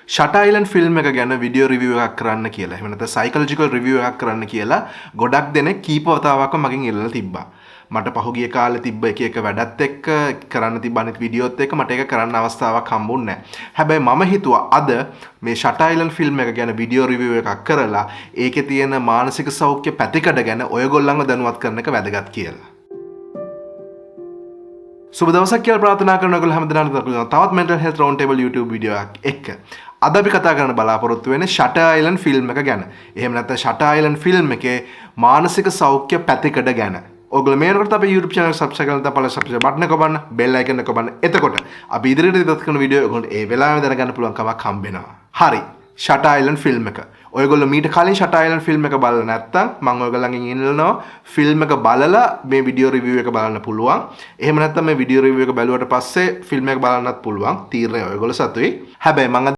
Shutter island film එක ගැන video review එකක් කරන්න කියලා, එහෙම නැත්නම් සයිකොලොජිකල් රිවිව් එකක් කරන්න කියලා ගොඩක් දෙනෙක් කීප වතාවක්ම මගෙන් ඉල්ලලා තිබ්බා. මට පහුගිය කාලේ තිබ්බ එක එක වැඩත් එක්ක, කරන්න තිබ්බ අනිත් වීඩියෝත් එක්ක මට ඒක කරන්න අවස්ථාවක් හම්බුන්නේ නැහැ. හැබැයි මම හිතුවා අද මේ ෂටර් අයිලන්ඩ් ෆිල්ම් එක ගැන වීඩියෝ රිවිව් එකක් කරලා ඒකේ තියෙන මානසික සෞඛ්‍ය පැතිකඩ ගැන ඔයගොල්ලන්ව දැනුවත් කරන එක වැදගත් කියලා. සුබ දවසක් කියලා ප්‍රාර්ථනා කරන ඔයගොල්ලෝ හැමදෙනාටම තවත් Mental Health Round Table YouTube video එකක් එක්ක. අද අපි කතා කරන්න බලාපොරොත්තු වෙන්නේ ෂටර් අයිලන්ඩ් ෆිල්ම් එක ගැන. එහෙම නැත්නම් ෂටර් අයිලන්ඩ් ෆිල්ම් එකේ මානසික සෞඛ්‍ය පැතිකඩ ගැන. ඔයගොල්ලෝ මේ වෙනකොට අපේ YouTube channel එක subscribe කරලා නැත්නම් පහළ subscribe button එක ඔබන්න, bell icon එක ඔබන්න. එතකොට අපි ඉදිරියට ඉදිරිපත් කරන වීඩියෝ ඔයගොල්ලන්ට ඒ වෙලාවෙම දැනගන්න පුළුවන් කමක් හම්බ වෙනවා. හරි. ෂටර් අයිලන්ඩ් ෆිල්ම් එක. ඔයගොල්ලෝ මීට කලින් ෂටර් අයිලන්ඩ් ෆිල්ම් එක බලලා නැත්නම් මම ඔයගොල්ලන්ගෙන් ඉල්ලනවා ෆිල්ම් එක බලලා මේ වීඩියෝ රිවිව් එක බලන්න පුළුවන්. එහෙම නැත්නම් මේ වීඩියෝ රිවිව් එක බැලුවට පස්සේ ෆිල්ම් එක බලන්නත් පුළුවන්. තීරණය ඔයගොල්ලෝ සතුයි. හැබැයි මම